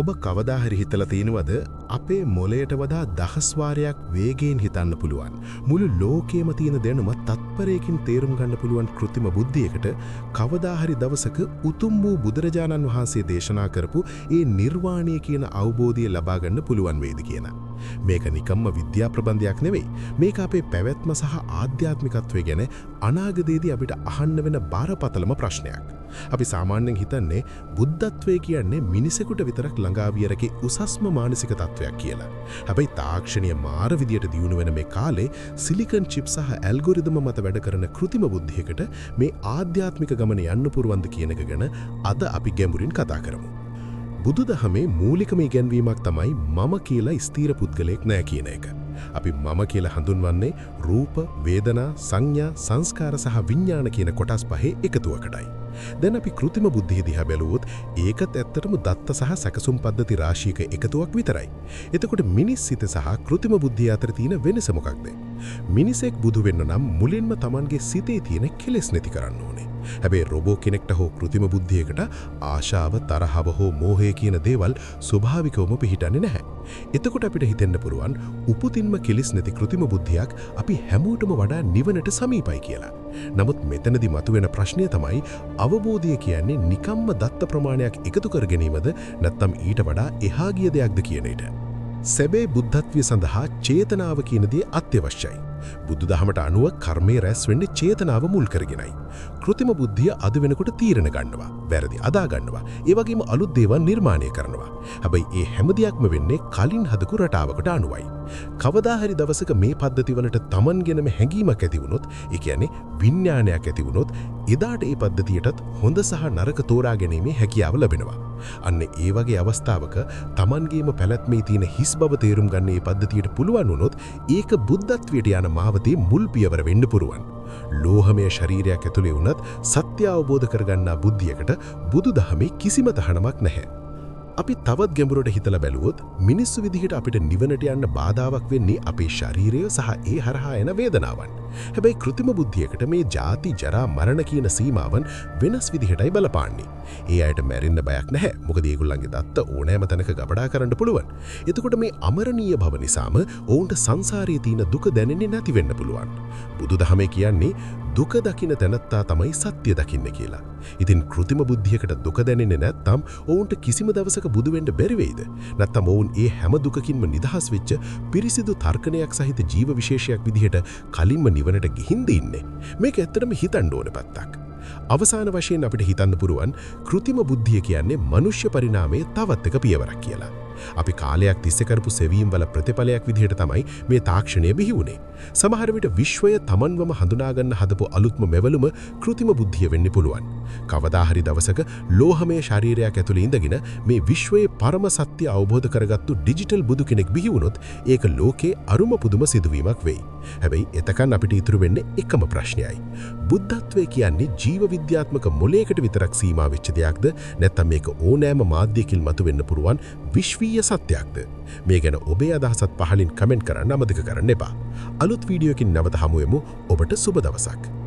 ඔබ කවදා හරි හිතලා තියෙනවද අපේ මොළයට වඩා දහස් වාරයක් වේගයෙන් හිතන්න පුළුවන්, මුළු ලෝකයේම තියෙන දැනුම තත්පරයකින් තේරුම් ගන්න පුළුවන් කෘත්‍රිම බුද්ධියකට කවදා හරි දවසක උතුම් වූ බුදුරජාණන් වහන්සේ දේශනා කරපු ඒ නිර්වාණය කියන අවබෝධය ලබා ගන්න පුළුවන් වේද කියන. මේක නිකම්ම විද්‍යා ප්‍රබන්ධයක් නෙවෙයි. මේක අපේ පැවැත්ම සහ ආධ්‍යාත්මිකත්වය ගැන අනාගතයේදී අපිට අහන්න වෙන බරපතලම ප්‍රශ්නයක්. අපි සාමාන්‍යයෙන් හිතන්නේ බුද්ධත්වය කියන්නේ මිනිසෙකුට විතරක් ළඟා විය හැකි උසස්ම මානසික තත්ත්වයක් කියලා. හැබැයි තාක්ෂණීය මාර විදියට දියුණු වෙන මේ කාලේ සිලිකන් චිප් සහ ඇල්ගොරිතම මත වැඩ කරන කෘත්‍රිම බුද්ධියකට මේ ආධ්‍යාත්මික ගමන යන්න පුළුවන්ද කියන එක ගැන අද අපි ගැඹුරින් කතා කරමු. බුදුදහමේ මූලිකම ඉගැන්වීමක් තමයි මම කියලා ස්ථිර පුද්ගලයෙක් නෑ කියන එක. අපි මම කියලා හඳුන්වන්නේ රූප, වේදනා, සංඥා, සංස්කාර සහ විඥාන කියන කොටස් පහේ එකතුවකටයි. දැන් අපි කෘත්‍රිම බුද්ධිය දිහා බැලුවොත් ඒකත් ඇත්තටම දත්ත සහ සැකසුම් පද්ධති රාශියක එකතුවක් විතරයි. එතකොට මිනිස් සිත සහ කෘත්‍රිම බුද්ධිය අතර තියෙන වෙනස මොකක්ද? මිනිසෙක් බුදු වෙන්න නම් මුලින්ම තමන්ගේ සිතේ තියෙන කෙලෙස් නැති කරන්න ඕනේ. හැබැයි රොබෝ කෙනෙක්ට හෝ කෘත්‍රිම බුද්ධියකට ආශාව, තරහව හෝ මෝහය කියන දේවල් ස්වභාවිකවම පිහිටන්නේ නැහැ. එතකොට අපිට හිතෙන්න පුළුවන් උපතින්ම කෙලෙස් නැති කෘත්‍රිම බුද්ධියක් අපි හැමෝටම වඩා නිවනට සමීපයි කියලා. නමුත් මෙතනදී මතුවෙන ප්‍රශ්නය තමයි අවබෝධය කියන්නේ නිකම්ම දත්ත ප්‍රමාණයක් එකතු කර ගැනීමද නැත්නම් ඊට වඩා එහා ගිය දෙයක්ද කියන එක. සැබෑ බුද්ධත්වය සඳහා චේතනාව කියන දේ අත්‍යවශ්‍යයි. බුදුදහමට අනුව කර්මය රැස් වෙන්නේ චේතනාව මුල් කරගෙනයි. කෘත්‍රිම බුද්ධිය අද වෙනකොට තීරණ ගන්නවා, වැරදි අදා ගන්නවා, ඒ වගේම අලුත් දේවල් නිර්මාණය කරනවා. හැබැයි ඒ හැම දෙයක්ම වෙන්නේ කලින් හදපු රටාවකට අනුවයි. කවදා හරි දවසක මේ පද්ධති වලට තමන් ගැනම හැඟීමක් ඇති වුණොත්, ඒ කියන්නේ විඥානයක් ඇති වුණොත්, එදාට ඒ පද්ධතියටත් හොඳ සහ නරක තෝරා ගැනීමේ හැකියාව ලැබෙනවා. අන්න ඒ වගේ අවස්ථාවක තමන්ගේම පැලැත්මේ තියෙන හිස් බව තේරුම් ගන්න මේ පද්ධතියට පුළුවන් වුණොත්, ඒක බුද්ධත්වයට යන මාවතේ මුල් පියවර වෙන්න පුළුවන්. ලෝහමය ශරීරයක් ඇතුලේ වුණත් සත්‍ය අවබෝධ කරගන්නා බුද්ධියකට බුදුදහමේ කිසිම තහනමක් නැහැ. අපි තවත් ගැඹුරට හිතලා බැලුවොත් මිනිස්සු විදිහට අපිට නිවනට යන්න බාධාවක් වෙන්නේ අපේ ශරීරය සහ ඒ හරහා එන වේදනාවන්. හැබැයි කෘත්‍රිම බුද්ධියකට මේ ජාති, ජරා, මරණ කියන සීමාවන් වෙනස් විදිහටයි බලපාන්නේ. ඒ අයට මැරෙන්න බයක් නැහැ. මොකද ඒගොල්ලන්ගේ දත්ත ඕනෑම තැනක ගබඩා කරන්න පුළුවන්. එතකොට මේ අමරණීය භව නිසාම ඔවුන්ට සංසාරයේ තියෙන දුක දැනෙන්නේ නැති වෙන්න පුළුවන්. බුදුදහමේ කියන්නේ දුක දකින තැනැත්තා තමයි සත්‍ය දකින්නේ කියලා. ඉතින් කෘත්‍රිම බුද්ධියකට දුක දැනෙන්නේ නැත්නම් ඔවුන්ට කිසිම දවසක බුදු වෙන්න බැරි වෙයිද? නැත්නම් ඔවුන් ඒ හැම දුකකින්ම නිදහස් වෙච්ච පිරිසිදු තර්කණයක් සහිත ජීව විශේෂයක් විදිහට කලින්ම නිවනට ගිහින්ද ඉන්නේ? මේක ඇත්තටම හිතන්න ඕන පැත්තක්. අවසාන වශයෙන් අපිට හිතන්න පුළුවන් කෘත්‍රිම බුද්ධිය කියන්නේ මනුෂ්‍ය පරිණාමයේ තවත් එක පියවරක් කියලා. අපි කාලයක් තිස්සේ කරපු සෙවීම් වල ප්‍රතිඵලයක් විදිහට තමයි මේ තාක්ෂණය බිහි වුණේ. සමහර විට විශ්වය තමන්වම හඳුනා ගන්න හදපු අලුත්ම මෙවලුම කෘත්‍රිම බුද්ධිය වෙන්න පුළුවන්. කවදා හරි දවසක ලෝහමය ශරීරයක් ඇතුලේ ඉඳගෙන මේ විශ්වයේ පරම සත්‍ය අවබෝධ කරගත්තු ඩිජිටල් බුදු කෙනෙක් බිහි වුණොත් ඒක ලෝකේ අරුම පුදුම සිදුවීමක් වෙයි. හැබැයි එතකන් අපිට ඉතුරු වෙන්නේ එකම ප්‍රශ්නයයි. බුද්ධත්වය කියන්නේ ජීව විද්‍යාත්මක මොලයකට විතරක් සීමා වෙච්ච දෙයක්ද, නැත්නම් මේක ඕනෑම මාධ්‍යකින් මතුවෙන්න පුළුවන් විශ්වීය සත්‍යයක්ද? මේ ගැන ඔබේ අදහසත් පහලින් කමෙන්ට් කරන්න අමතක කරන්න එපා. අලුත් වීඩියෝ එකකින් නැවත හමු වෙමු. ඔබට සුබ දවසක්.